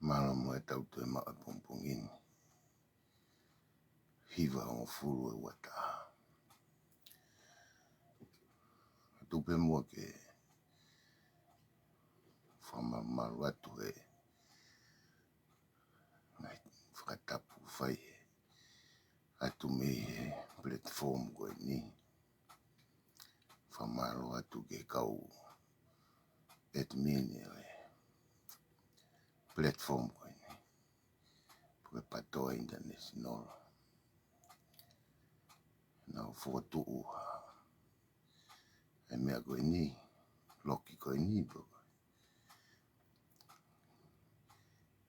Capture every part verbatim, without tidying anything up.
Mālō mo e tau toe maʻu e pongipongi ni. Hiva hongofulu e uata. Tuku pē muʻa ke fakamalumalu atu he ngaahi fakatapu fai atu mei he platform ko eni. Fakamālō atu ki he kau admin ʻo e platform ko eni, ko e PATOA International. Naʻa nau fokotuʻu ʻa e meʻa ko eni, loki ko eni, pea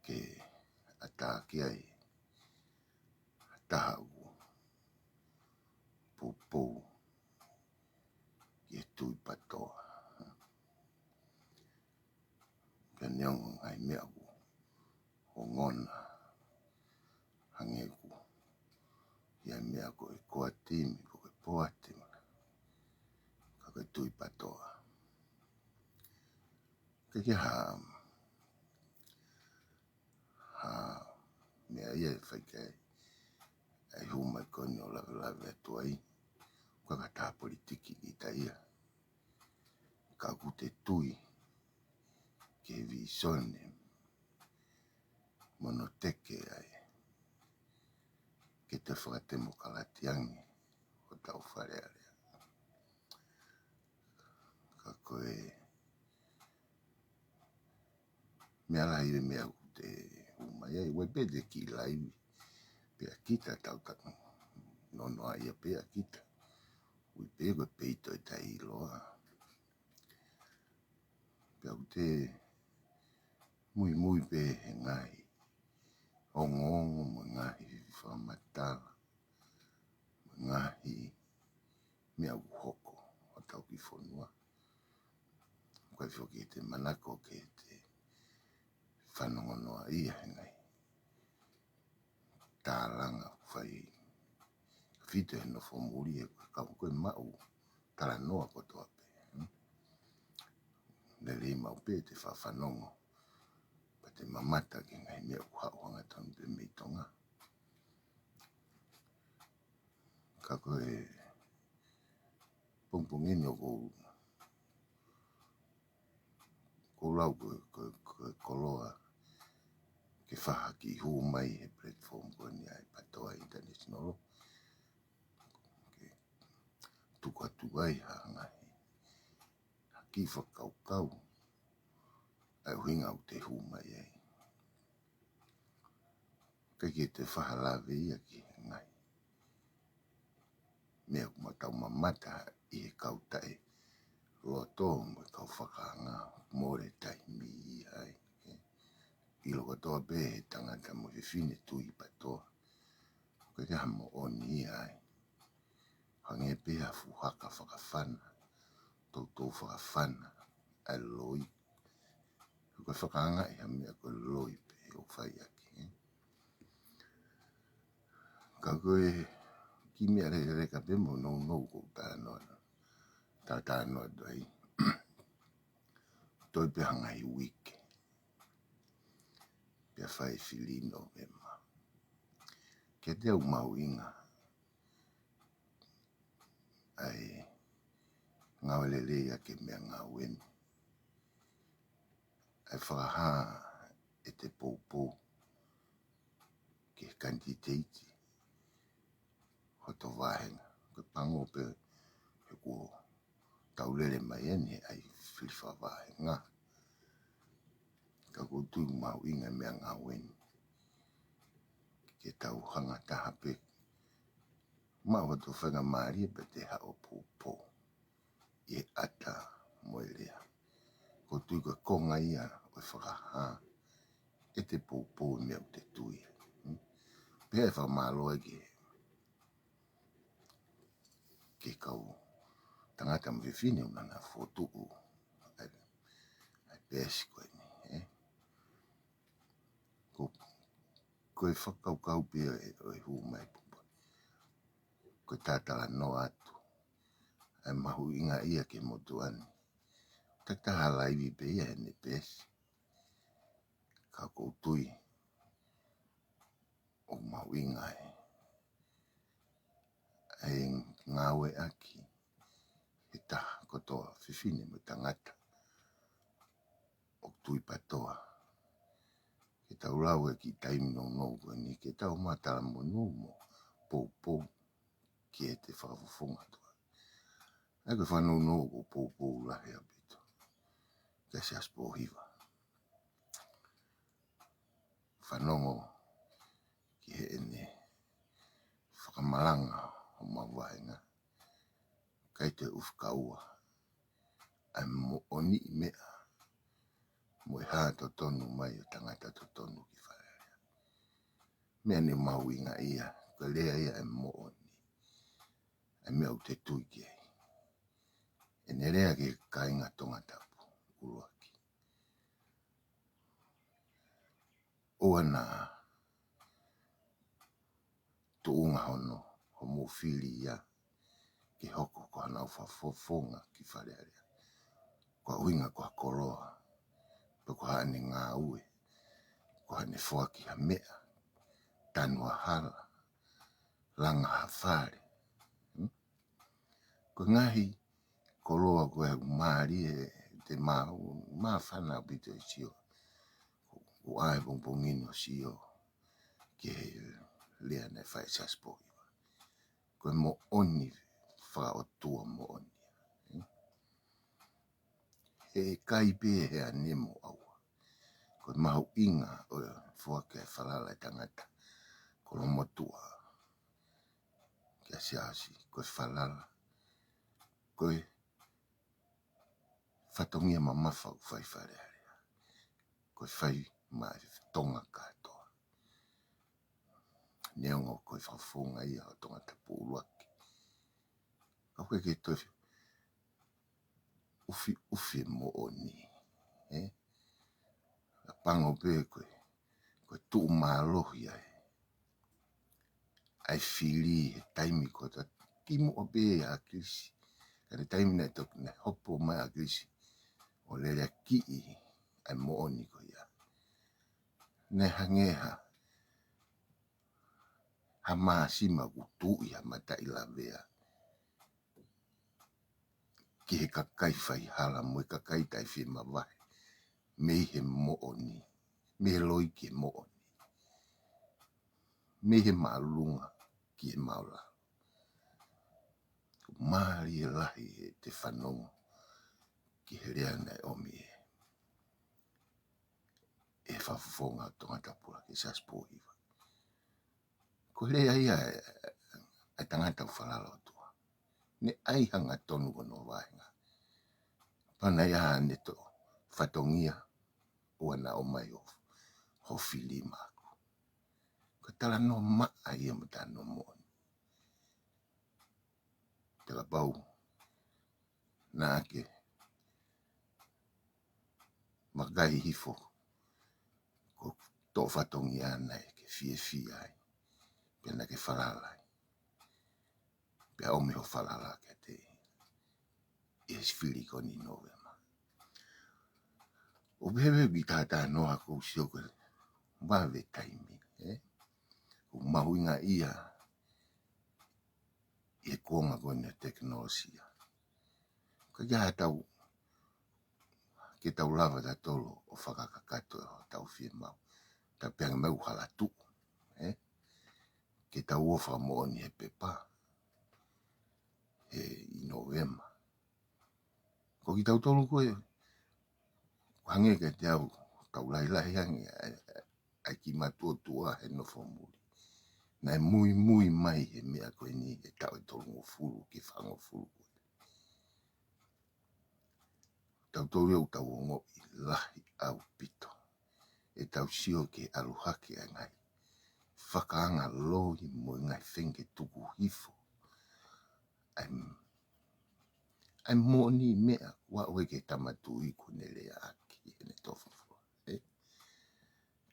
ke ʻatā ki ai ha taha ʻoku poupou ki he tui PATOA. Pea neongo e ngaahi meʻa ʻoku ongona, hangē ko e meʻa ko e koatimi, ko e poate, ka ko e tui PATOA. Ke ke ha, ha meʻa ia ʻe fai ki ai ʻa e hū mai ko eni ʻo lavelave atu ai, ko e kata politiki ʻita ia. Ka ʻoku te tui ki he vīsone mo hono teke ai ke te fakatemokalati ange hotau Fale Alea. Ka ko e meʻa lahi e meʻa ʻoku te hū mai ai, ʻoua pē te kiʻi laivi pē ʻa kita, tau ta nonoa ia pē ʻa kita. Ui pē ko e peito ʻe taʻeʻiloa. Pea ʻoku te muimui pē he ngaahi ongoongo mo e ngaahi fakamatala mo e ngaahi meʻa ʻoku hoko ʻi hotau kiʻi fonua. ʻOku ʻikai foki te manako ke te fanongo noa ia he ngaahi tālanga fai fito he nofo muli he kau ko e maʻu talanoa kotoa pē. Lelei maʻu pē te fafanongo pea te mamata ki he ngaahi meʻa ʻoku haʻu hangatonu pē mei Tonga. Ka ko e pongipongi ni ʻoku ou, ʻoku ou lau ko e, ko e, ko e koloa ke fai ha kiʻi hū mai he platform ko eni ʻa e PATOA International, ke tuku atu ai ha ngaahi, ha kiʻi fakakaukau ʻa e ʻuhinga ʻoku te hū mai ai. ʻIkai ke te fai ha lave ia ki he ngaahi meʻa ʻoku ma tau mamata ʻi he kau taʻeloto mo e kau fakaanga, mole taimi ia ai. ʻIlo kotoa pē he tangata mo e fefine tui PATOA, ʻoku ʻikai ha moʻoni ia ai. Hangē pē ha fuʻu haka fakafana, toutou fakafana ʻa e loi. Ko e fakaanga ʻi ha meʻa ko e loi pē ʻoku fai ʻaki, ē? Ka ko e kiʻi meʻa lekaleka pē mo nounou ʻoku ou talanoa, ta talanoa atu ai. Toe pē ha ngaahi uike pea fai fili Nōvema. Kiate au mahuʻinga ʻa e ngāue lelei ʻa e meʻangāue ni, ʻa e fakahā ʻe te poupou ki he kanititeiti hoto vāhenga. Ko e pango pē he kuo tau lele mai eni ʻa e fili fakavāhenga. Ka ʻoku ou tui ʻoku mahuʻinga e meʻangāue ni ke tau hanga taha pē maʻu hoto faingamālie pea te haʻu ʻo poupou ʻi he ʻata mo e lea. ʻOku ou tui ko e konga ia ʻo e fakahā ʻe te poupou e meʻa ʻoku te tui. Hmm? Pea ʻe fakamālō ai ki he, ki he kau tangata mo e fefine ʻoku nau fokotuʻu ʻa e, ʻa e peesi ko eni, ē? Ko, ko e fakakaukau pē ʻo e, ʻo e hū mai pupa. Ko e talanoa atu ʻa e mahuʻinga ia ki he motuʻa ni. Takitaha laivi pē ia heʻene peesi. Ka ʻoku ou tui ʻoku mahuʻinga ʻa e ngāueʻaki ʻe he taha kotoa, fefine mo e tangata, ʻoku tui PTOA, ke tau lau e kiʻi taimi nounou ko eni ke tau ō mai ʻo talamonū mo poupou ki heʻete fakafofonga ʻOtua. ʻA ia ko e fakanounou ʻoku ou poupou lahi ʻaupito kia Siaosi Pōhiva. Fanongo ki heʻene fakamalanga homau vāhenga, ʻikai toe ʻufi kaua ʻa e moʻoniʻi meʻa mo e hā totonu mai ʻo e tangata totonu ki Fale Alea. Meʻa ni mahuʻinga ia, ko e lea ia ʻa e moʻoni, ʻa e meʻa ʻoku te tui ki ai. ʻEne lea ki he kāinga Tongatapu ʻuluaki. ʻOua naʻa tuʻunga hono, hoʻomou fili ia ke hoko ko haʻanau fakafofonga ki Fale Alea. Ko e ʻuhinga ko ha koloa, pe ko haʻane ngāue, ko haʻane foaki ha meʻa, tanu ha hala, langa ha fale. Hmm? Ko e ngaahi koloa ko ē ʻoku mālie, te mā-, māfana ʻaupito e sio. ʻOku ʻi ai e pongipongi ni ʻo sio ki he lea naʻe fai ʻe Siaosi Pōhiva. Ko e moʻoni fakaʻotua moʻoni. He ʻikai pē he ʻanemo ʻaua. Ko e mahuʻinga ʻo e foaki e falala ʻa e tangata, kolomotuʻa, kia Siaosi, ko e falala, ko e fatongia mamafa ʻoku fai Fale Alea, ko e fai maʻa e Tonga kātoa. Neongo ko e fakafofonga ia ʻo Tongatapu ʻuluaki, ka ʻoku ʻikai ke toe ʻufiʻufi e moʻoni, ē? ʻA pango pē ko e, ko e tuʻu mālohi ai ʻa e fili he taimi ko ē, kimuʻa pē ʻa ʻAkilisi. Ka ko e taimi naʻe toki, naʻe hopo mai ʻa ʻAkilisi ʻo leleakiʻi ʻa e moʻoni ko ia, naʻe hangē ha, ha māsima ʻoku tuʻi ha mataʻi lavea ki he kakai faihala mo e kakai taʻefiemavahe, mei he moʻoni, mei he loi ki he moʻoni, mei he māʻolunga ki he māʻulalo. Mālie lahi ʻete fanongo ki he lea naʻe ʻomi ʻe, ʻe he fakafofonga ʻo Tongatapu ʻuluaki, Siaosi Pōhiva. Ko e lea ia ʻa e, ʻa e tangata ʻoku falala ʻOtua. Naʻe ʻi ai hangatonu hono vāhenga. Pea naʻe ʻi ai haʻane toe fatongia, ʻoua naʻa ʻomai hoʻo, hoʻo fili maʻaku. Ko e talanoa maʻa ia mo e talanoa moʻoni. Te kapau naʻa ke vakai hifo, ko e toʻo fatongia naʻa ke fiefia ai, pea naʻa ke falala ai, pea ʻomi hoʻo falala kiate ia ʻi he fili ko eni ʻi Nōvema. ʻOku pehē pē ʻeku kiʻi talanoa, ʻoku ou sio ko e vave taimi, ē? ʻOku mahuʻinga ia ʻi he kuonga ko eni ʻo e tekinolosia. Ka ʻoku ʻikai ke tau, ke tau lava tautolu ʻo fakakakato ʻetau fiemaʻu. Tau pehē ange mai ʻoku hala tuʻu, ē? Ke tau ō ʻo fakamoʻoni he pepa, he ʻi Nōvema. Ko kitautolu ko ē, ʻoku hangē kiate au, tau lahilahi ange ʻa e, ʻa e kiʻi matuʻotuʻa he nofo muli. Naʻe muimui mai he meʻa ko eni he taʻu ʻe tolungofulu ki he fāngofulu ko ē. Tautolu ʻoku tau ongoʻi lahi ʻaupito ʻetau sio ki he ʻalu hake ʻa e ngaahi fakaanga loi mo e ngaahi fengetuku hifo ʻa e, ʻa e moʻoniʻi meʻa, ʻoku aʻu ki he Tama Tuʻi kuo ne leaʻaki ʻene toʻo folofola, ē?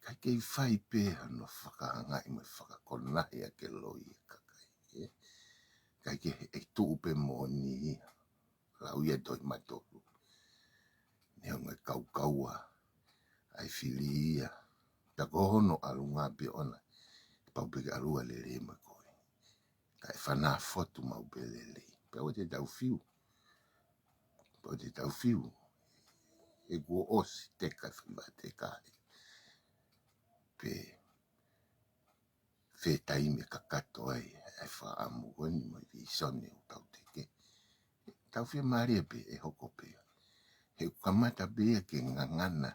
Kae kei fai pē hano fakaangaʻi mo e fakakonahi ʻaki e loi ʻa e kakai, ē? Kae kei, ʻe tuʻu pē moʻoni ia, lau ia tohi matolu. Neongo e kaukaua ʻa e fili ia, Ka ko hono ʻalunga pē ʻona, pau pē ke ʻalu ʻo lelei mo koe. Kae fana fotu maʻu pē lelei. Pea ʻoua te tau fiu. Pea ʻoua te tau fiu. He kuo ʻosi teka, fiva teka. Pea fetaimi kakato ai ʻa e fakaʻamu ko eni mo e visone ʻoku tau teke. Tau fiemālie pē ʻe hoko pē. He ʻoku kamata pē ia ke ngangana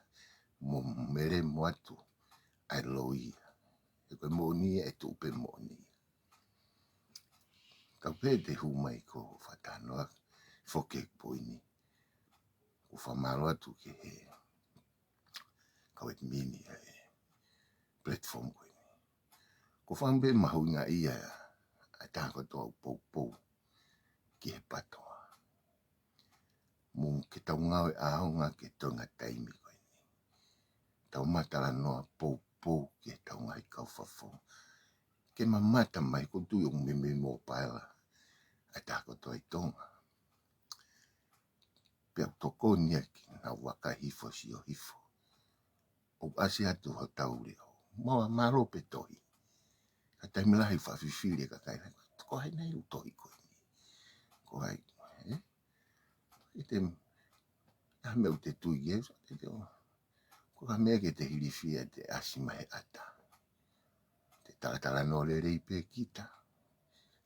mo melemo atu ʻa e loi ia. He ko e moʻoni ia ʻe tuʻu pē moʻoni ia. Ka pē te u hū mai ko e fakatalanoa foki ki he poini. ʻOku ou fakamālō atu ki he kau ʻetimini ʻa e platform ko eni. ʻOku ou fakaʻamu pē mahuʻingaʻia ʻa e taha kotoa ʻoku poupou ki he PTOA. Mou ke tau ngāue ʻaonga ki he toenga taimi ko eni. Tau ma talanoa poupou ki he tau ngaahi kau fafo. Ke mamata mai, ʻoku ou tui ʻoku meimei mōpaela ʻa e taha kotoa ʻi Tonga. Pea ʻoku tokoni ia ke nau vakai hifo, sio hifo. ʻOku ʻasi atu hotau leʻo. Mālō, mālō pē tohi. Ka taimi lahi ʻoku faʻa fifili e kakai lahi. Ko hai nai ʻoku tohi ko eni? Ko hai, ē? ʻI he, ʻa e meʻa ʻoku te tui ki ai, ʻoku te tui. Ko e meʻa ke te hilifia te ʻasi mai he ʻata. Te talatalanoa lelei pē kita.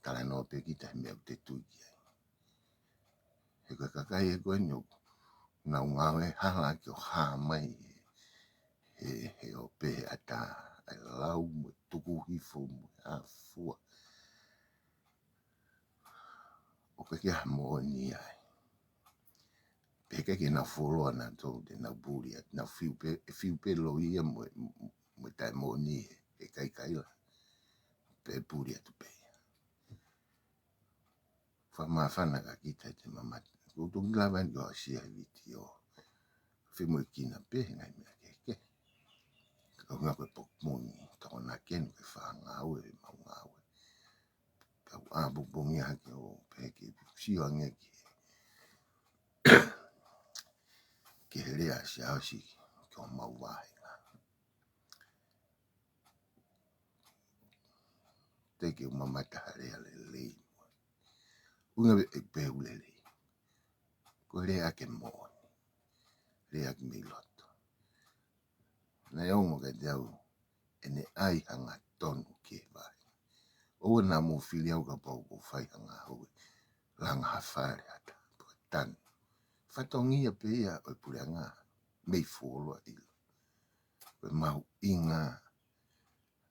Talanoa pē kita he meʻa ʻoku te tui ki ai. He ko e kakai ē ko eni ʻoku nau ngāue hala ke ʻo hā mai he, he ʻo pehē ʻata ʻa e lau mo e tuku hifo mo e afua. ʻOku ʻikai ke ʻi ai ha moʻoni ai. Pea ʻikai ke nau fuoloa nautolu te nau puli atu, nau fiu pē, ʻe fiu pē loi ia mo, mo e taʻemoʻoni he, he kaikaila. Pea puli atu pē ia. Fakamāfana ka kita te mamata. ʻOku ou toki lava eni ke u aʻusia he vitiō. Fai mo e kina pē he ngaahi meʻa kehekehe. Ka ʻoku ʻi ai ko e pongipongi, tokona ke nu ke fakangāue, mau ngāue. Pea u ʻā pongipongi hake ʻo pehē ke sio ange ki he, ki he lea ʻa Siaosi ki homau vāhenga. Te ke u mamata ha lea lelei. ʻUhinga pē ʻeku pehē ʻoku lelei. Ko e lea ʻaki e moʻoni. Lea ʻaki mei loto. Naʻe ongo kiate au ʻene ʻai hangatonu ki he vāhenga. ʻOua naʻa mou fili au kapau ʻoku ou fai ha ngāue. Langa ha fale ʻata, pe ko e tanu. Fatongia pē ia ʻo e puleʻanga, mei fuoloa ʻilo. Ko e mahuʻinga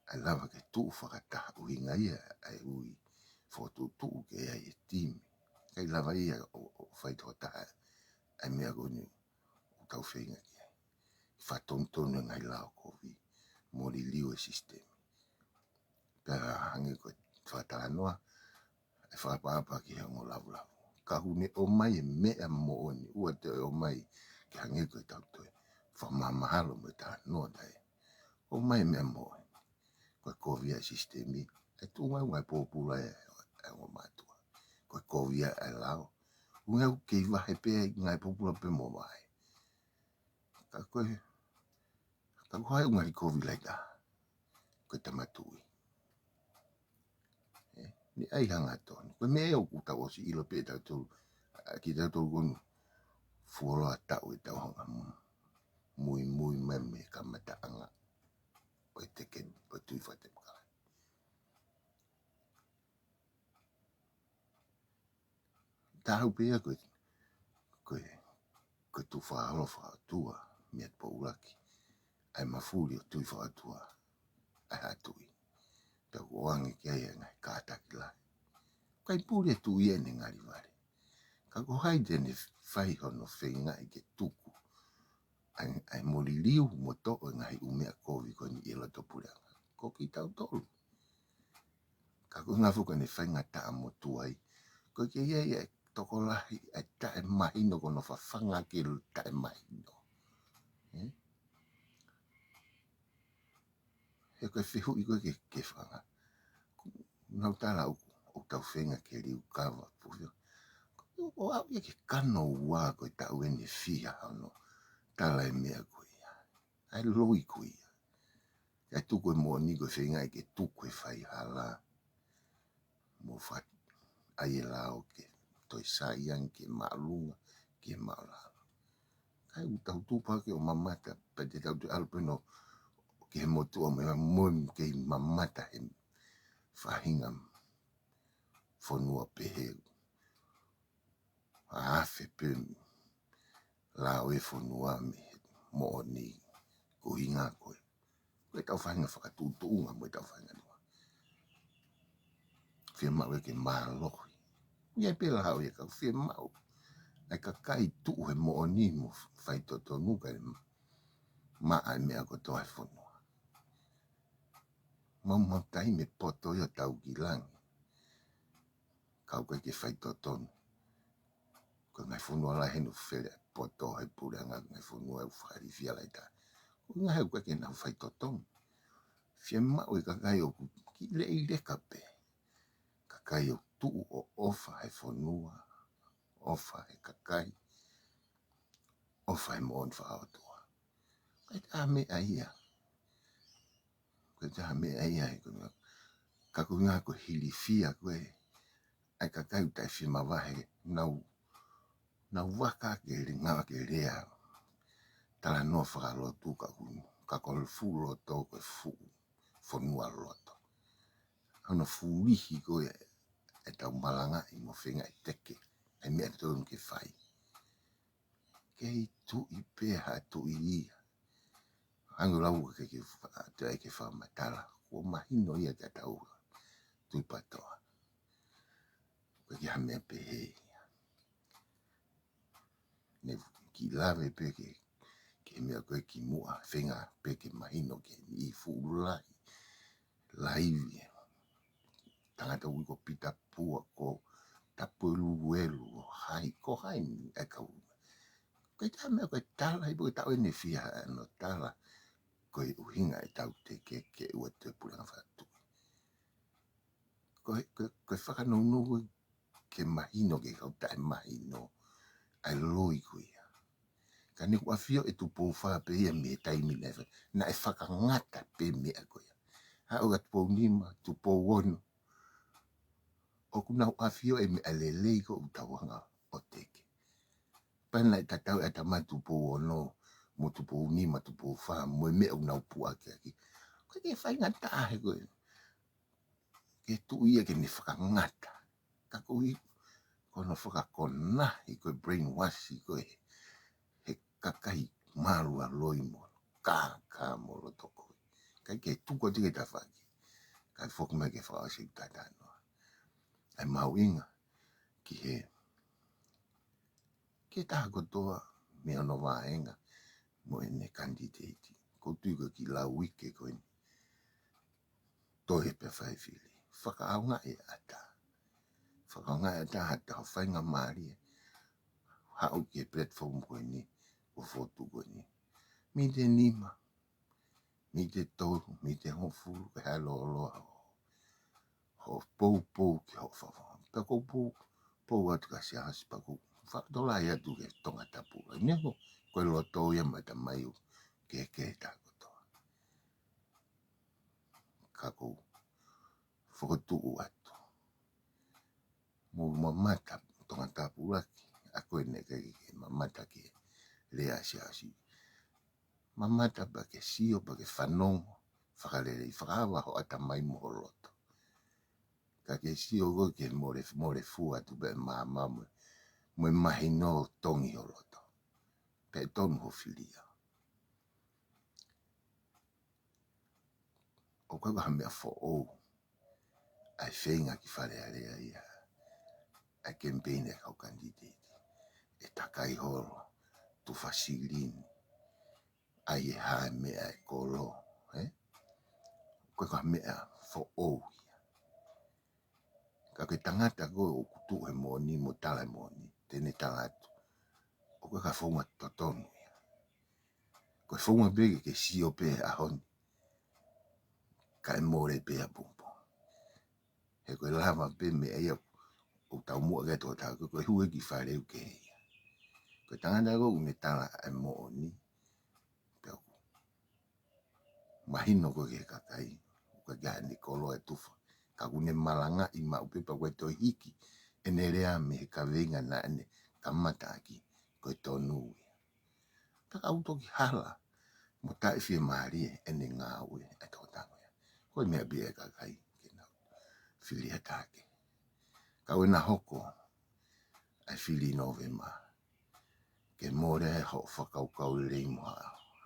ʻa e lava ke tuʻu fakataha, ʻuhinga ia ʻa e ui fokotuʻutuʻu ke ʻi ai e timi. ʻIkai lava ia ʻo, ʻo fai tokotaha ʻa e meʻa ko eni ʻoku tau feinga ki ai. Fakatonutonu e ngaahi lao kovi mo liliu e sisitemi. Pea hangē ko e fakatalanoa, ʻe fakaʻapaʻapa ki he ongo lavulavu. Ka ʻoku ne ʻomai e meʻa moʻoni, ʻoua te ʻomai ke hangē ko e tau toe fakamahamahalo mo e talanoa taʻe. ʻOmai e meʻa moʻoni. Ko e kovi ʻa e sisitemi, ʻe tuʻu ngai ngai pōpula e, e ongo mātuʻa. Ko e kovi ʻa e lao. ʻUhinga ʻoku kei vahe pē ʻa e ngai pōpula pē mo vahe. Ka ko e, ka ko hai ʻoku ngali kovi lahi taha. Ko e tama tuʻi. Ē, ne ʻai hangatonu. Ko e meʻa ia ʻoku tau ʻosi ʻilo pē tautolu, ʻa, kitautolu ko eni fuoloa taʻu ʻe tau hanga mu-, muimui mai mei he kamataʻanga ʻo e teke, ʻo e tui fakatemokalati. Taau pē ia ko e, ko e, ko e tuʻu fakaʻotua, meʻa pōpula ki ai mafuli ʻo tui fakaʻotua, ʻa e haʻa tuʻi. Pea ʻoku ʻoange ki ai e ngaahi kātaki lahi. ʻIkai puli e tuʻi ʻene ngali vale. Ka ko hai te ne fai hono feingaʻi ke tuku ʻa e, ʻa e mo liliu mo toʻo e ngaahi ʻū meʻa kovi ko eni ʻi loto puleʻanga. Ko kitautolu. Ka ko e ngaahi fuka ne faingataʻa mo tuai. Ko e ke ia ia e tokolahi, ʻa e taʻemahino ko hono fafanga ke taʻemahino. Ē? He ko e fehuʻi ko e ke, ke fanga. Nau tala ʻoku, ʻoku tau feinga ke liukava, puhi. ʻO aʻu ia ki he kanoua ko e taʻu ʻeni ʻe fiha hono tala e meʻa ko ia. ʻA e loi ko ia. Kae tuku e moʻoni ko e feingaʻi ke tuku e faihala. Mo fai e lao ke toe sai ange ki māʻolunga, ki māʻolalo. Kae ʻoku tau tupu hake ʻo mamata, pea te tau toe ʻalu pē ʻo ki he motuʻa mo e moʻoni kei mamata he faʻahinga fonua pehē. ʻAfe pē lao e fonua mei he moʻoni ko e ʻuhinga ko e. Ko e tau faʻahinga fakatuʻutuʻunga mo e tau faʻahinga lua. Fiemaʻu ia ke mālohi. ʻOku ʻi ai pē lao ia ka fiemaʻu. ʻAi kakai tuʻu he moʻoni mo faitotonu kae maʻa e meʻa kotoa he fonua. Maumau taimi poto ia tau ki langi. Ka ʻoku ʻikai ke faitotonu. Ko e ngaahi fonua lahi ʻoku fele poto he puleʻanga ngaahi fonua ʻoku fakalifia laita. Ko e ngaahi ʻoku ʻikai ke nau faitotonu. Fiemaʻu e kakai ʻoku kiʻi leka pē. Kakai ʻoku tuʻu ʻo ʻofa he fonua, ʻofa he kakai, ʻofa he moʻoni fakaʻotua. Ko e taha meʻa ia. Ko e taha meʻa ia he ko e. Ka ko e ngaahi ko e hilifia ko e. ʻAi kakai ʻoku taʻefimavahe nau, nau vaka ke le ngava ke lea. Talanoa fakalotu ka ʻoku, ka ko e fuʻu loto ko e fuʻu fonua loto. Hano fulihi ko e, e tau malangaʻi mo feingaʻi teke, e meʻa tonu ke fai. Kei tuʻi pē ha tuʻi ia. Angu lau ke ke fa-, te ai ke fakamatala. Kuo mahino ia te tau tui patoa. Ko e ki ha meʻa pehē ia. Ne ki lave pē ke, ke meʻa ko e ki muʻa, feinga pē ke mahino ke ni fuʻu lahi. Laivi. Tangata ui ko Pita Pua ko Tapueluelu ko hai, ko hai ni e kau. Ko e taha meʻa ko e tala, i po ke tau ʻene fia ʻano tala. Ko e ʻuhinga e tau teke ke ua te puleʻanga fakatuʻi. Ko e, ko e, ko e fakanounou ko e ke mahino ke kau taʻemahino. ʻAi loi ko ia. Ka ne kuo ʻafio e Tupou Fā pē ia mei he taimi naʻe fa-, naʻe fakangata pē meʻa ko ia. Haʻu ʻa Tupou Nima, Tupou Ono. ʻOku nau ʻafio e meʻa lelei ko ʻoku tau hanga ʻo teke. Pea naʻe tatau e ʻatamai Tupou Ono, mo Tupou Nima, Tupou Fā, mo e meʻa ʻoku nau puʻaki ʻaki. Ko e faingataʻa he ko e. Ke tuʻu ia ke ne fakangata. Ka ko e, ko hono fakakonahi, ko e brainwash, ko e, he kakai mālualoi mo, kākā mo loto ko e. Kai ke tuku atu ke tafaki. Kai foki mai ke fakaʻosi ʻeku talanoa. ʻAi mahuʻinga, ki he, ki he taha kotoa, mei hono vāhenga, mo ʻene kanititeiti. Ko e tui ko e ki lau ike ko eni. Toe pē fai fili. Fakaʻaongaʻi e ʻata. Fakaʻaongaʻi e ʻata ha taha faingamālie. Haʻu ki he platform ko eni, ʻo fotu ko eni. Miniti ʻe nima, miniti ʻe tolu, miniti ʻe hongofulu, ke hā lōloa ho, ho poupou ki ho fafa. Pea ko e pou, pou atu kia Siaosi pea ko e fakatolai atu ki Tongatapu. ʻAi neho, ko e loto ia mai tamai ʻo ke, ke ta kotoa. Ka ko e fokotuʻu atu. Mo mamata Tongatapu laki, ʻa ko e ne ke, ke mamata ke lea Siaosi. Mamata pea ke sio, pea ke fanongo, fakalelei, fakaava ho ʻatamai mo ho loto. Ka ke sio ko e ke mole, mole fua atu pē māmā mo, mo e mahino tongi ho loto. Pea tonu ho filia. ʻOku ʻikai ko ha meʻa foʻou. ʻAi feinga ki Fale Alea ia. ʻAi kemipeini e kau kanititeiti. ʻE takai holo. Tufa silini. ʻAi e hā e meʻa e kolo. Ē? ʻOku ʻikai ko ha meʻa foʻou ia. Ka ko e tangata ko ē ʻoku tuʻu he moʻoni mo tala e moʻoni. Te ne tala atu. ʻOku ʻikai ko ha founga totonu ia. Ko e founga pē ke, ke sio pē he ʻaho ni. Kae mole pē ʻapongipongi. He ko e lava pē meʻa ia ʻoku taumuʻa ke tō tā ko e, ko e hū ē ki fale ʻoku ke ia. Ko e tangata ko ē ʻoku ne tala e moʻoni. Pea ʻoku Mahino ko e kakai, ʻoku ʻikai ke ʻi ai haʻane koloa ʻe tufa. Ka ʻoku ne malangaʻi maʻu pē pea ʻoku toe hiki ʻene lea mei he kaveinga naʻa ne kamata ʻaki, ko e tonu ia. Pea ka ʻoku toki hala mo taʻefiemālie ʻene ngāue ʻa e tokotaha ia. Ko e meʻa pē ia e kakai ke nau fili ha taha kehe. Ka ʻoku na hoko ʻa e fili Nōvema ke mole ai hoʻo fakakaukau lelei mo ha,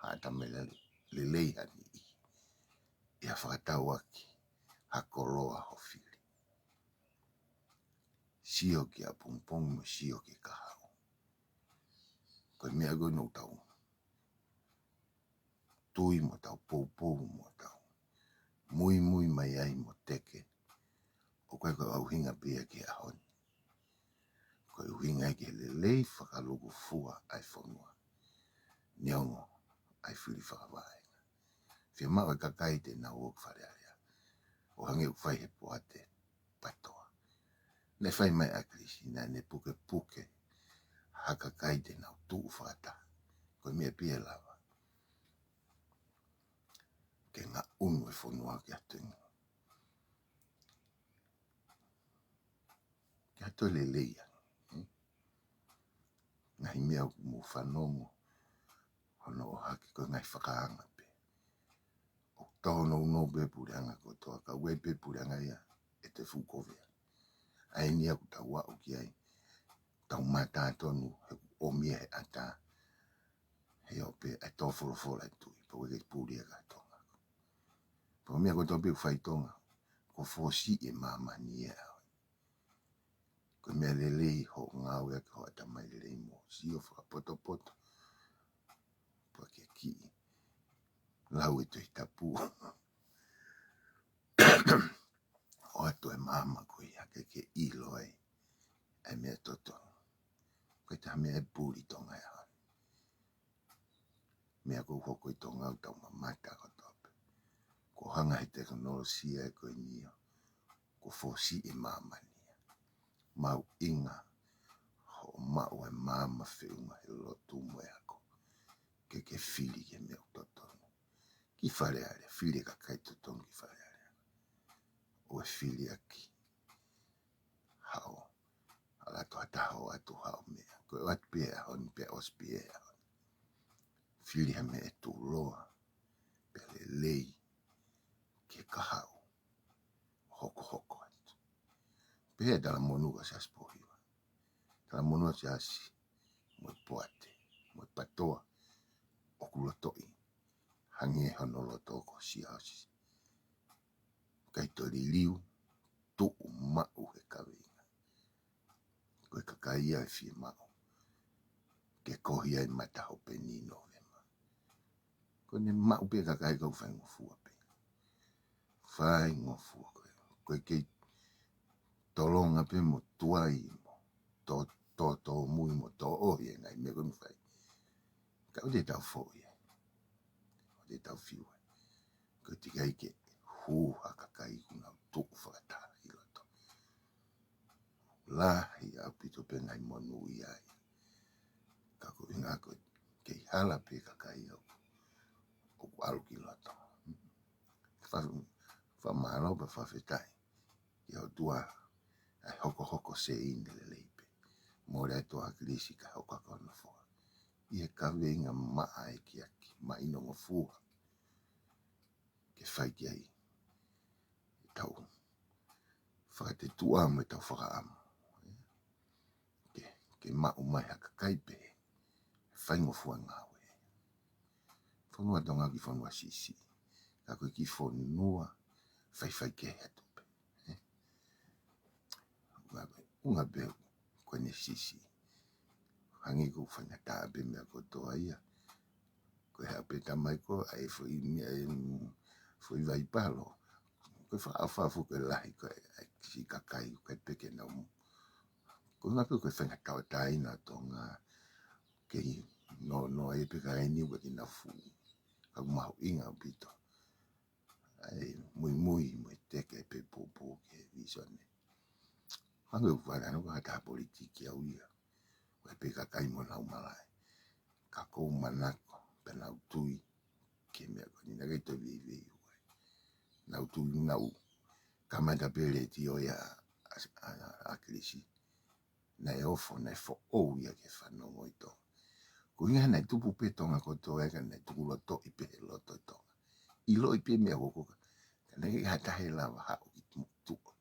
ha ʻatamai lelei ha niʻihi. ʻI ha fakatauʻaki ha koloa ho fili. Sio ki he pongipongi mo sio ki he kahaʻu. Ko e meʻa ko ē ʻoku tau tui mo tau poupou mo tau muimui mai ai mo teke. ʻOku ʻikai ko e ʻuhinga pē ia ki he ʻaho ni. Ko e ʻuhinga ia ki he lelei fakalūkufua ʻa e fonua. Neongo ʻa e fili fakavaʻe. Fiemaʻu e kakai te nau ō ki Fale Alea. ʻO hangē ʻoku fai he poate PATOA. Naʻe fai mai ʻa ʻAkilisi, naʻa ne pukepuke ha kakai te nau tuʻu fakataha. Ko e meʻa pē ia ʻe lava ke ngaʻunu e fonua ki ha tuʻunga, ke ʻoatu e lelei ange, ē? Ngaahi meʻa ʻoku mou fanongo hono ʻohake ko e ngaahi fakaanga pē. ʻOku tōnounou pē puleʻanga kotoa, ka ʻoku ʻi ai pē puleʻanga ia ʻe toe fuʻu kovea. ʻA eni ia ʻoku tau aʻu ki ai, tau mātā tonu he ʻoku ʻomi ia he ʻatā. He ʻoku pehē ʻa e tō folofola ʻa e tuʻi, pea ʻoku ʻikai ke puli ia ʻa Tonga. Pea ko e meʻa kotoa pē ʻoku fai ʻi Tonga, ko e fōsiʻi ʻe māmani ia. Ko e meʻa lelei hoʻo ngāueʻaki hoʻo ʻatamai lelei mo sio fakapotopoto. Pea ke kiʻi lau e Tohi Tapu. ʻOatu e maama ko ia ke ke ʻilo ai ʻa e meʻa totonu. Ko e taha meʻa ʻe puli Tonga he ʻaho ni. Meʻa ʻoku hoko ʻi Tonga ʻoku tau mamata kotoa pē. Ko e hanga he tekinolosia ē ko eni ia, ko e fōsiʻi ʻe māmani ia. Mahuʻinga hoʻo maʻu e maama feʻunga he lotu mo e ako. Ke ke fili ki he meʻa ʻoku totonu. Ki Fale Alea, fili e kakai totonu ki Fale Alea. ʻO e fili ʻaki haʻo, ʻalu atu ha taha ʻo ʻoatu haʻo meʻa. Ko e ʻoatu pē ʻaho ni pea ʻosi pē ʻaho ni. Fili ha meʻa ʻe tuʻuloa, pea lelei, ki he kahaʻu, hokohoko atu. Pehē ʻa e talamonū ʻa Siaosi Pōhiva. Talamonū ʻa Siaosi, mo e poate, mo e PATOA, ʻoku lotoʻi, hangē hono loto ko Siaosi. ʻIkai toe liliu, tuʻu maʻu he kaveinga. Ko e kakai ia ʻe fiemaʻu ke kohi ai matahope ni Nōvema. Ko ʻene maʻu pē kakai ka ʻoku faingofua pē. Faingofua ko ē. Ko e kei tolonga pē mo tuai mo tō, tō, tōmui mo tōʻohi e ngaahi meʻa ko ē ʻoku fai. Ka ʻoku te tau foʻi ai. ʻOku te tau fiu ai. Ko e ʻikai ke hū ha kakai kuo nau tuʻu fakataha ʻi loto. Lahi ʻaupito pē ngaahi monūʻia ia. Ka ko e ʻuhinga ko e kei hala pē kakai ʻoku, ʻoku ʻalu ki loto. Fa-, fakamālō pea fakafetaʻi ki he ʻOtua ʻa e hokohoko sēini lelei pē. Mole ʻa e toa ʻAkilisi ka hoko ʻa hono nofoa. ʻI he kaveinga maʻa ʻekiaki, maʻinongofua. Ke fai ki ai ʻetau fakatetuʻa mo ʻetau fakaʻamu. Ke, ke maʻu mai ha kakai pē faingofua ngāue. Fonua Tonga ʻoku fonua siʻisiʻi. Ka ko e kiʻi fonua faifai kehe atu pē. ʻUhinga pē, ʻuhinga pē ko ʻene siʻisiʻi. Hangē ko e faingataʻa pē meʻa kotoa ia. Ko e haʻu pē tamai ko ē ʻai foʻi meʻa, em, foʻi vaipalo. Ko e fakaʻofa foki ko e lahi ko ē ʻa e siʻi kakai ko ē pē ke nau. Ko e ʻuhinga pē ko e faingataʻa ʻo Tonga. Kei noa, noa ai pē ka eni ua ki na fu. Ka ʻoku mahuʻinga ʻaupito ʻa e muimui mo e teke pē poupou ki he vīsone. Hangē ʻoku vale ʻa e ngaahi taha politiki au ia. ʻOku ʻi ai pē kakai mo nau malaʻe. Ka ʻoku ou manako pē nau tui. ki he meʻa ko eni, naʻe ʻikai toe veiveiua. Naʻa ku tui naʻa ku kamata pē letiō ia ʻa, ʻa, ʻa ʻAkilisi. Naʻe ofo, naʻe foʻou ia ke fanongo ʻi Tonga. Ko e ʻuhinga naʻe tupu pē Tonga kotoa ia, ka naʻe tukulotoʻi pē he loto ʻi Tonga. ʻIloʻi pē meʻa ko ē, ka naʻe ʻikai ha taha ʻe lava haʻu ki tuʻa.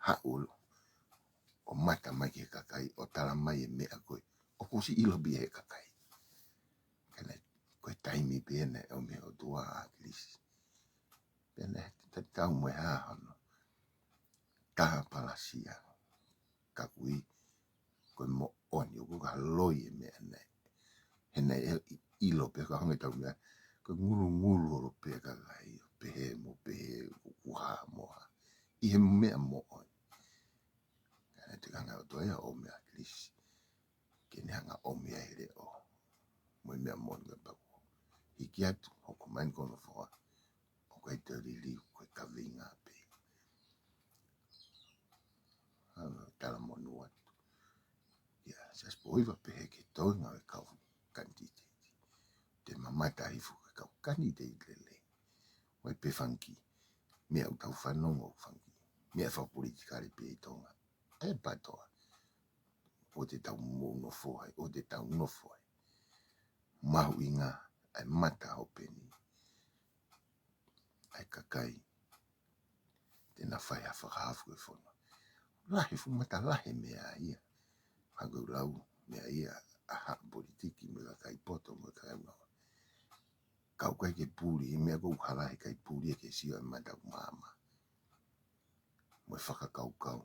Haʻu ʻo, ʻo mamata mai ki he kakai, ʻo tala mai e meʻa ko ē ʻoku ʻosi ʻilo pē ʻe he kakai. Ka naʻe, ko e taimi pē ia naʻe ʻomi ʻe he ʻOtua ʻa ʻAkilisi. Pea naʻe tatau mo e hā hono tā palasia. Ka ʻoku ʻi, ko e moʻoni, ʻoku ʻikai loi e meʻa nei. He naʻe ʻilo pē ka hangē ʻetau meʻa, ko e ngulungulu holo pē ʻa e kakai, pehē mo pehē, ʻoku hā mo hā. ʻI he meʻa moʻoni. Ka naʻe tokanga ʻOtua ia ʻo ʻomi ʻa ʻAkilisi ke ne hanga ʻo ʻomi ʻa e leʻo mo e meʻa moʻoni ka paku. Hiki atu, hoko mai ko hono foha, ʻoku ʻikai toe liliu, ko e kaveinga pē. Hanga talamonū atu. Ia, Siaosi Pōhiva pehē ki he toenga ʻo e kau kanititeiti. Te mamata hifo ki he kau kanititeiti lelei. ʻOku ʻi ai pē fanga kiʻi meʻa ʻoku tau fanongo fanga kiʻi meʻa fakapolitikale pē ʻi Tonga. ʻE patoa. ʻOku te tau mou nofo ai, ʻoku te tau nofo ai. Mahuʻinga ʻa e mata hope ni. ʻA e kakai te na fai ha fakahaofi ko e fonua. Lahi, fuʻu matalahi e meʻa ia. Hangē ko e lau meʻa ia ʻa haʻa politiki mo e kakai poto mo e kakai mau. Ka ʻoku ʻikai ke puli, e meʻa ʻoku hala he ʻikai puli ʻe ke sio e mata ʻoku maama. Mo e fakakaukau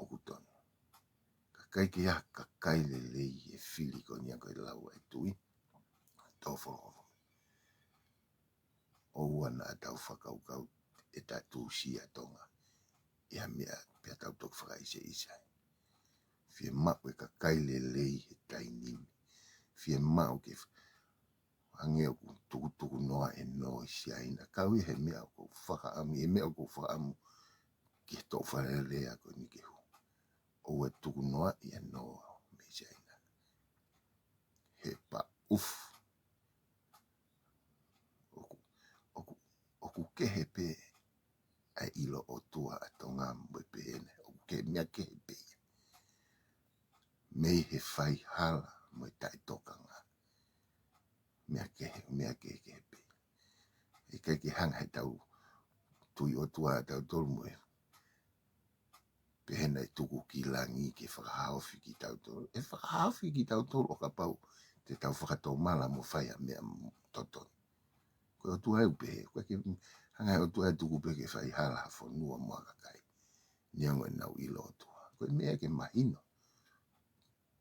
ʻoku tonu. Ka ʻikai ke ʻi ai ha kakai lelei ʻe fili ko eni ʻa ko e lau ʻa e tuʻi. Tō folofola. ʻOua naʻa tau fakakaukau ʻe tau tuʻusi ʻa Tonga ʻi ha meʻa pea tau toki fakaʻiseʻisa ai. Fiemaʻu e kakai lelei he taimi ni. Fiemaʻu ke f-, hangē ʻoku tukutuku noa e nō ʻi Siaina. Kau ia he meʻa ʻoku ou fakaʻamu, he meʻa ʻoku ou fakaʻamu ki he toʻu fakalelei ko eni ke hū. ʻOua ʻe tuku noa ia nō mei Siaina. He paʻufu. ʻOku, ʻoku, ʻoku kehe pē ʻa e ʻilo ʻOtua ʻa Tonga mo e pehē ni, ʻoku kehe, meʻa kehe pē ia. Mei he faihala mo e taʻetokanga. Meʻa kehe, meʻa kehekehe pē. ʻIkai ke hanga he tau tui ʻOtua ʻa tautolu mo e pehē naʻe tuku ki langi ke fakahaofi kitautolu. ʻE fakahaofi kitautolu ʻo kapau te tau fakatomala mo fai ʻa e meʻa totonu. Ko e ʻOtua ʻoku pehē, ʻoku ʻikai ke hanga he ʻOtua ʻe tuku pē ke faihala ha fonua mo ha kakai. Neongo ʻenau ʻilo ʻOtua. Ko e meʻa ke mahino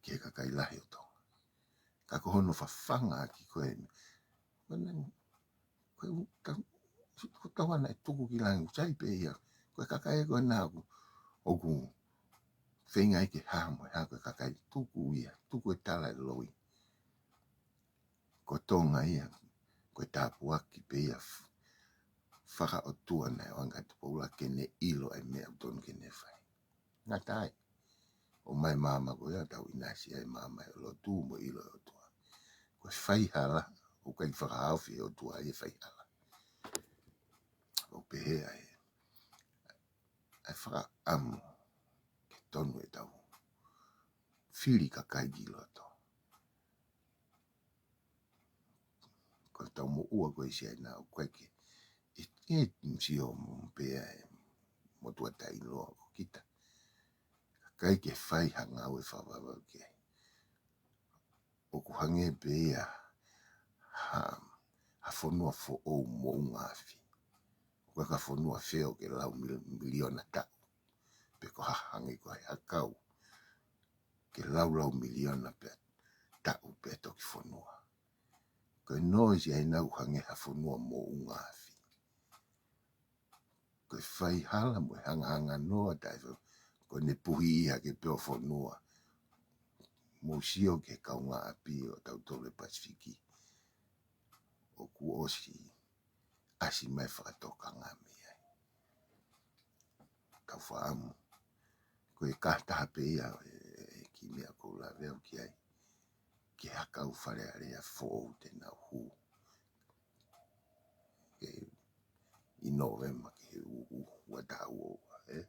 ki he kakai lahi ʻo Tonga. Ka ko hono fafanga ʻaki ko e, ko e, ko e, ka, ko e tau ana ʻe tuku ki langi, ʻoku sai pē ia. Ko e kakai ko ena ʻoku, ʻoku feinga ai ke hā mo hā ko e kakai tuku ia, tuku e tala ʻe loi. Ko Tonga ia, ko e tāpuaki pē ia f-, fakaʻotua naʻe ʻoange ʻa Tupoula ke ne ʻilo e meʻa ʻoku tonu ke ne fai. Ngata ai. ʻOmai maama ko ia tau ʻinasi ai maama ʻe lotu mo ʻilo ʻe ʻOtua. Ko e faihala, ʻoku ʻikai fakahaofi ʻe ʻOtua ia e faihala. ʻOku pehē ai, ʻa e fakaʻamu ke tonu ʻetau fili kakai ki loto. Ko e tau moʻua ko e Siaina ʻoku ʻikai ke, ʻe, ʻe sio mo pea e motuʻa taʻeʻiloa ko kita. Kakai ke fai ha ngāue fakavavevave ki ai. ʻOku hangē pē ia ha, ha fonua foʻou moʻunga afi. ʻOku ʻikai ko ha fonua feo ke lau mil-, miliona taʻu. Pe ko ha hangē ko e hakau ke laulau miliona pea taʻu pea toki fonua. Ko e nō ʻi Siaina ʻoku hangē ha fonua moʻunga afi. Ko e faihala mo e hangahanga noa taʻe fai, ko ʻene puhi ia ke pē ʻo fonua. Mou sio ki he kaungāʻapi ʻo tautolu ʻi he Pasifiki. ʻOku ʻosi ʻasi mai fakatokanga mei ai. Kau fakaʻamu. Ko e kātaha pē ia e, e kiʻi meʻa ʻoku ou lave au ki ai. Ki he hakau Fale Alea foʻou te nau hū. ke ʻi Nōvema ki he ʻū, ʻū, ua taha ua ua, ē.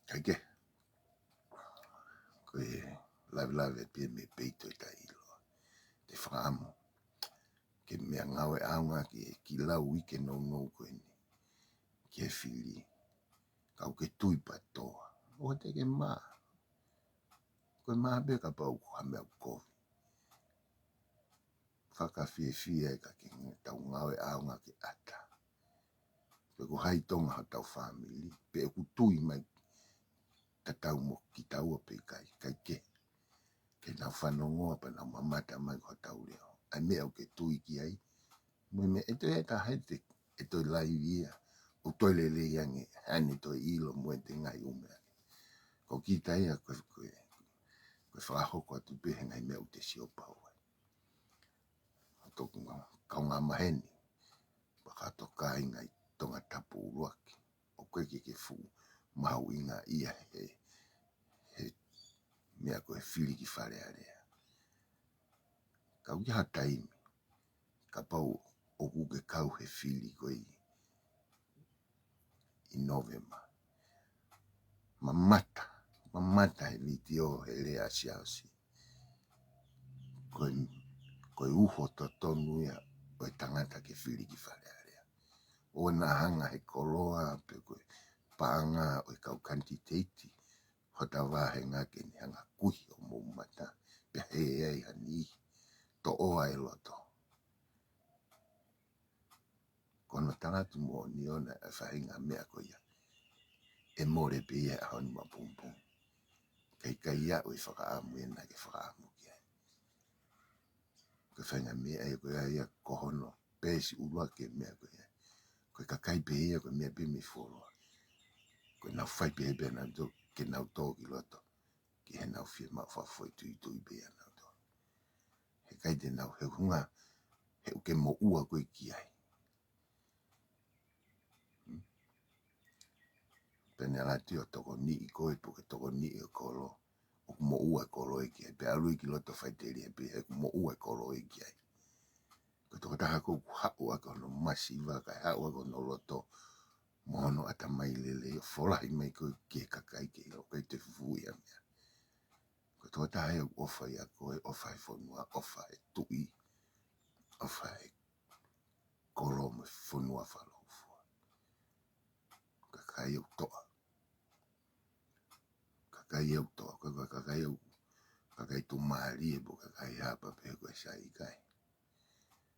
Kae kehe, ko e lavelave pē mei peito ʻi taʻeʻiloa. Te u fakaʻamu ke meʻangāueʻaonga ki he kiʻi lau ʻi he nounou ko eni ki he fili. Ka ʻoku ke tui patoa. ʻOua te ke mā. Ko e mā pē kapau ko ha meʻa ʻoku kovi. Fakafiefia e ka ke tau ngāueʻaonga ke ʻata. Pe ko hai Tonga hotau fāmili, pe ʻoku tui mai tatau mo kitaua pe ʻikai, kae kehe. Ke nau fanongoa pea nau mamata mai ki hotau leʻo. ʻA e meʻa ʻoku ke tui ki ai. Mo e meʻa ʻe toe ʻi ai ha taha ʻe te, ʻe toe laivi ia. ʻO toe lelei ange, ʻa ʻene toe ʻilo mo ʻete ngaahi ʻū meʻa. Ko kita ia ko e, ko e, ko e fakahoko atu pē he ngaahi meʻa ʻoku te sio pau ai. ʻA toku ngā, kaungā maheni, pea kātoa kāinga ʻi Tongatapu ʻUluaki. ʻOku ʻikai ke ke fuʻu mahuʻingaʻia he, he meʻa ko e fili ki Fale Alea. Ka ʻoku ʻi ai ha taimi, kapau ʻoku ke kau he fili ko ē ʻi Nōvema. Mamata, mamata he vitiō he lea ʻa Siaosi. Ko e, ko e uho totonu ia ʻo e tangata ke fili ki Fale Alea. ʻOua naʻa hanga he koloa pe ko e paʻanga ʻo e kau kanititeiti hota vāhenga ke ne hanga kuhi homou mata, pea hē ai ha niʻihi, toʻoa e loto. Ko hono tala atu moʻoni ʻona e faʻahinga meʻa ko ia. ʻE mole pē ia he ʻaho ni mapungipungi. Kae ʻikai ʻi ai ha fakaʻamu ʻe naʻa ke fakaʻamu ki ai. Ko e faʻahinga meʻa ia ko ia ia ko hono peesi ʻuluaki e meʻa ko ia. Ko e kakai pē ia ko e meʻa pē mei fuoloa. Ko ʻenau fai pē pē nau tō, ke nau tō ki loto. Ki heʻenau fiemaʻu fakafoʻituitui pē ia nau tō. He ʻikai te nau he hunga, he ʻoku ke moʻua koe ki ai. Hmm? Pea ne ʻalu atu ʻo tokoniʻi koe, pe ko e tokoniʻi e kolo. ʻOku moʻua e kolo ē ki ai. Pea ʻalu ia ki loto faʻiteliha pē, he ʻoku moʻua e kolo ē ki ai. Ko e tokotaha ko ē ʻoku haʻu ʻaki hono masiva, kae haʻu ʻaki hono loto, mo hono ʻatamai lelei, ʻo folahi mai koe ki he kakai ke ʻilo, ʻikai te fufuuʻi ha meʻa. Ko e tokotaha ia ʻoku ʻofa ʻia koe, ʻofa he fonua, ʻofa he tuʻi, ʻofa he kolo mo e fonua fakalūkufua. Kakai ʻoku toʻa. Kakai ʻoku toʻa, ko e kakai ʻoku, kakai tuʻumālie pe ko e kakai hapa pe ko e sai, ʻikai.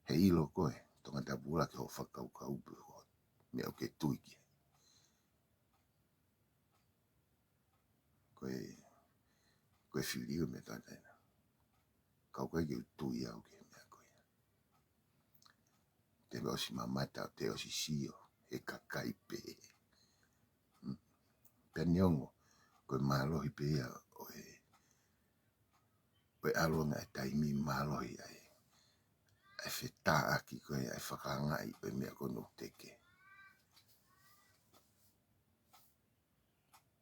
He ʻilo koe, Tongatapu ʻUluaki hoʻo fakakaukau pe ko e meʻa ʻoku ke tui ki ai. Ko e, ko e fili ʻo e meʻa tatau ena. Ka ʻoku ʻikai ke u tui au ki he meʻa ko ia. Te u ʻosi mamata, te u ʻosi sio, he kakai pē. Hmm. Pea neongo, ko e mālohi pē ia ʻo e, ʻo e ʻalu ange e taimi, mālohi ai. ʻA e fetāʻaki ko ē, ʻa e fakaangaʻi ʻo e meʻa ko ē ʻoku teke.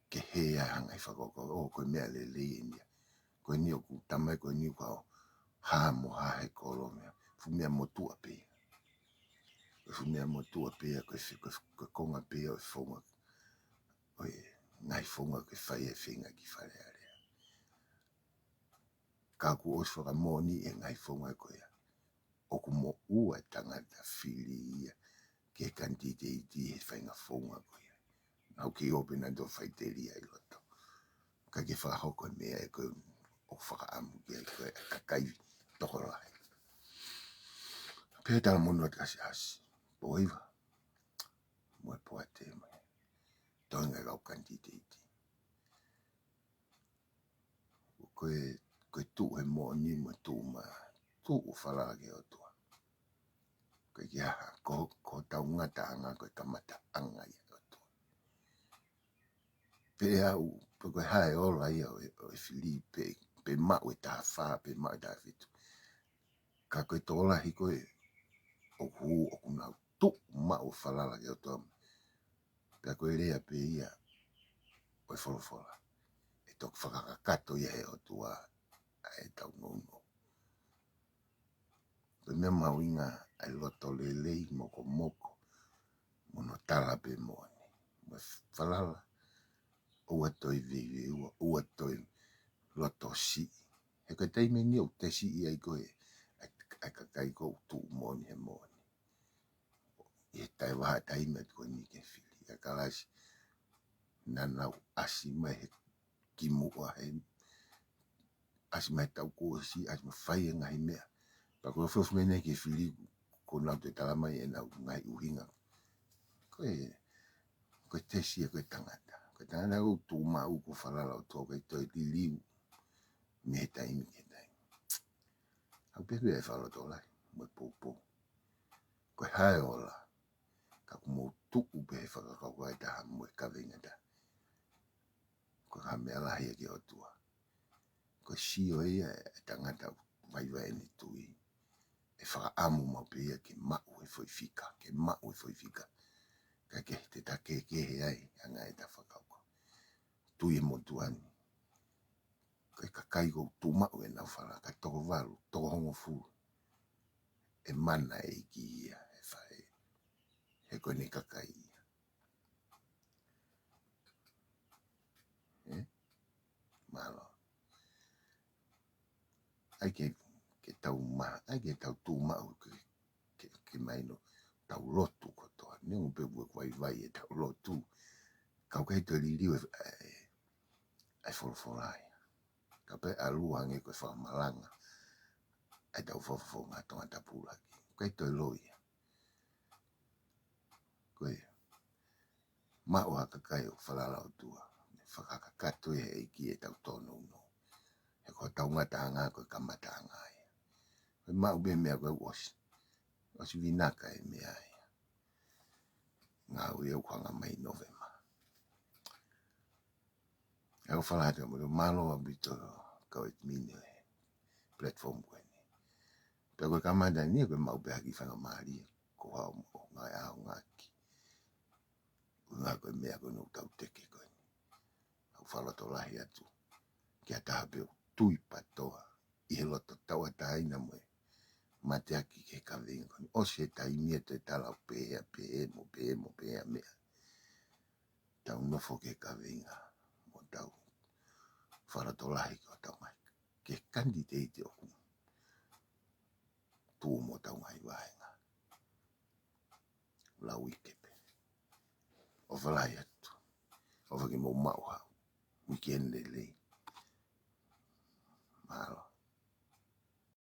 Ke hē ai ha ngaahi fakakaukau, ʻo, ko e meʻa lelei eni ia. Ko eni ʻoku tamai, ko eni ʻoku hā mo hā he kolo meʻa. Fuʻu meʻa motuʻa pē ia. Ko e fuʻu meʻa motuʻa pē ia, ko e fe-, ko e, ko e konga pē ia ʻo e founga. ʻO e ngaahi founga ke fai e feinga ki Fale Alea. Ka kuo ʻosi fakamoʻoni e ngaahi founga ko ia. ʻOku moʻua e tangata fili ia ki he kanititeiti he faʻahinga founga ko ia. Naʻa ku kei ʻope naʻa tō faʻiteliha ʻi loto. Ka ke fakahoko e meʻa ē ko ē ʻoku fakaʻamu ki ai ko e kakai tokolahi. Pea talamonū atu ki he Siasi. Pōhiva. Mo e poate mai. Toenga e kau kanititeiti. Ko e, ko e tuʻu he moʻoni mo e tuʻu ma, tuʻu falala ki he ʻOtua. Ko e kia, ko, ko hotau ngataʻanga, ko e kamataʻanga ʻi he ʻOtua. Pe au, pe ko e hā e ola ia ʻo e, ʻo e fili pe, pe maʻu e taha fā, pe maʻu e taha fitu. Ka ko e tokolahi ko ē, ʻoku, ʻoku nau tuʻu maʻu ʻo falala ki he ʻOtua. Pea ko e lea pē ia ʻo e folofola. ʻE toki fakakakato ia he ʻOtua ʻa ʻetau nounou. Ko Ko e meʻa mahuʻinga ʻa e loto lelei, mokomoko, mo hono tala pē moʻoni. Mo e falala, ʻoua toe veiveiua, ʻoua toe loto siʻi. He ko e taimi ʻeni ʻoku tesiʻi ai koe ʻa e, ʻa e kakai ʻoku tuʻu moʻoni he moʻoni. ʻI he taimi vahaʻa taimi atu ko eni ke fili ʻa e kalasi naʻa nau ʻasi mai he kimuʻa, he ʻasi mai taʻu kuo ʻosi, ʻasi mai fai e ngaahi meʻa. Pea ko e fuofua meʻa ʻeni ke fili, ko ʻenau toe tala mai ʻenau ngaahi ʻuhinga. Ko e, ko e tesi ia ko e tangata. Ko e tangata ʻoku tuʻu maʻu, ʻoku falala ʻOtua, ʻoku ʻikai toe liliu mei he taimi ki he taimi. Aʻu pē pē ʻa e fakalotolahi mo e poupou. Ko e hā e ola, ka ʻoku mou tuʻu pē he fakakaukau ʻe taha mo e kaveinga ʻe taha. Ko e hā e meʻa lahi ia ki he ʻOtua? Ko e sio ia ʻa e tangata ʻoku vaivai ʻene tui, ʻe fakaʻamu maʻu pē ia ke maʻu e foʻi fika, ke maʻu e foʻi fika. Kae kehe, te ta kehekehe ai ʻa e ngaahi ʻeta fakakaukau. Tui e motuʻa ni, ko e kakai ʻoku tuʻu maʻu ʻenau falala, ka toko valu, toko hongofulu, ʻe mana e ʻEiki ia, ʻe fai, he ko ʻene kakai ia. ʻE? Mālō. ʻAi ke, ke tau ma-, ʻai ke tau tuʻu maʻu ke, ke, ke mahino, tau lotu kotoa. Neongo pē ʻoku vaivai ʻetau lotu, ka ʻoku ʻikai toe liliu e, e, e folofola ia. Ka pea ʻalu hangē ko e fakamalanga ʻetau fakafofonga Tongatapu ʻuluaki. ʻOku ʻikai toe loi ia. Ko ia. Maʻu ha kakai ʻoku falala ʻOtua, fakakakato ia ʻe he ʻEiki ʻetau tōnounou. He ko hotau ngataʻanga ko e kamataʻanga ia. Ko e maʻu pē meʻa ko e ʻosi. ʻOsi vinaka e meʻa ia. Ngāue ia ʻoku hanga mai Nōvema. ʻOku ou falala atu mo e mālō ʻaupito kau e mine e platform ko eni. Pea ko e kamata ni ko e maʻu pē ha kiʻi faingamālie, ko hao mo ngaahi ʻaho ngāueʻaki. Ko e ngaahi ko e meʻa ko eni ʻoku tau teke ko eni. ʻOku ou fakalotolahi atu ki ha taha pē ʻoku tui patoa ʻi he loto tauʻatāina mo e mateaki ki he kaveinga ko eni. ʻOsi e taimi ʻe toe tala ʻoku pehē, pehē, mo pehē, mo pehē meʻa. Tau nofo ki he kaveinga, mo tau fakalotolahi ki hotau ngaahi, ki he kanititeiti ʻoku tuʻu mo hotau ngaahi vāhenga. Lau ʻi he pē. ʻOfa lahi atu. ʻOfa ke mou maʻu ha uikeʻeni lelei.